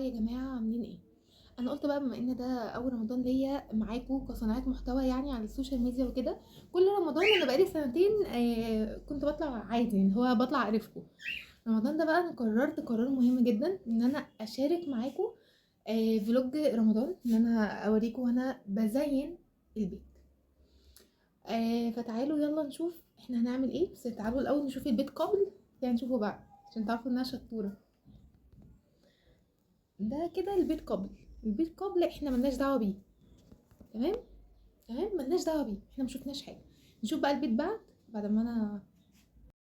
يا جماعة عاملين ايه؟ انا قلت بقى بما ان ده اول رمضان ليا معاكم كصناعة محتوى يعني على ال social media وكده، كل رمضان انا بقالي سنتين كنت بطلع عادي، اللي هو بطلع اعرفكم. رمضان ده بقى انا قررت قرار مهم جدا ان انا اشارك معاكم vlog رمضان، ان انا اوريكم وانا بزين البيت. فتعالوا يلا نشوف احنا هنعمل ايه. بس تعالوا الاول نشوف البيت قبل، يعني نشوفه بعد عشان تعرفوا ان انا شطوره. ده كده البيت قبل، البيت قبل احنا ملناش دعوه بيه، تمام تمام، ملناش دعوه بيه، احنا ما شفناش حاجة. نشوف بقى البيت بعد، بعد ما انا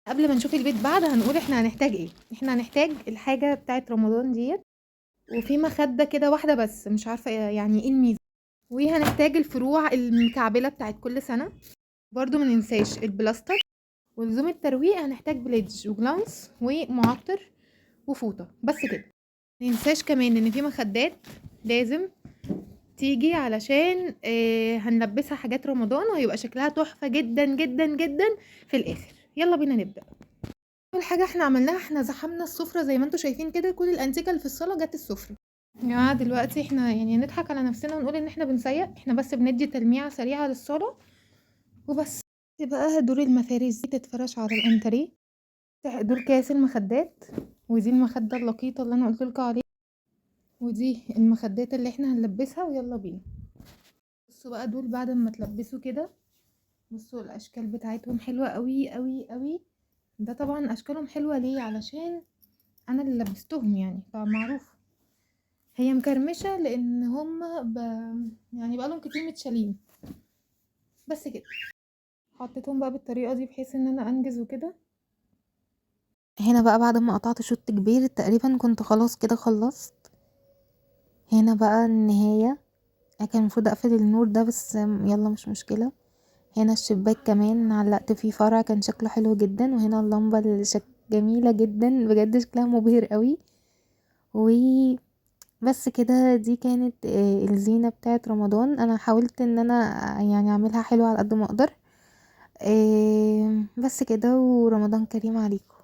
قبل ما نشوف البيت بعد هنقول احنا هنحتاج ايه. احنا هنحتاج الحاجة بتاعه رمضان ديت، وفي مخده كده واحدة بس مش عارفه يعني ايه الميزة، وهنحتاج الفروع المكعبله بتاعه كل سنة برضو، ما ننساش البلاستر ولزوم الترويق. هنحتاج بليدج وجلانس ومعطر وفوطه، بس كده. مننساش كمان ان في مخدات لازم تيجي علشان هنلبسها حاجات رمضان وهيبقى شكلها تحفة جدا جدا جدا في الاخر. يلا بينا نبدأ. اول حاجة احنا عملناها، احنا زحمنا السفرة زي ما انتم شايفين كده، كل الانتيكة اللي في الصالة جت السفرة. يا جماعة دلوقتي احنا نضحك على نفسنا ونقول ان احنا بنسيق، احنا بس بندي تلميعة سريعة للصالة وبس. بقى دور المفارش دي تتفرش على الانتريه، دول كياس المخدات، ودي المخدة اللقيطة اللي انا قلت لكم عليها، ودي المخدات اللي احنا هنلبسها. ويلا بينا. بصوا بقى دول بعد ما تلبسوا كده، بصوا الاشكال بتاعتهم حلوة قوي قوي قوي. ده طبعا اشكالهم حلوة ليه؟ علشان انا اللي لبستهم يعني، فمعروف هي مكرمشة لان هم بقالهم كتير متشالين. بس كده حطيتهم بقى بالطريقة دي بحيث ان انا انجز وكده. هنا بقى بعد ما قطعت شوط كبير تقريبا كنت خلاص كده خلصت. هنا بقى النهاية، انا كان المفروض اقفل النور ده بس يلا مش مشكلة. هنا الشباك كمان علقت فيه فرع كان شكله حلو جدا، وهنا اللمبة اللي جميلة جدا بجد شكلها مبهر قوي. وبس كده دي كانت الزينة بتاعت رمضان. انا حاولت ان انا اعملها حلوة على قد ما اقدر. بس كده، ورمضان كريم عليكم.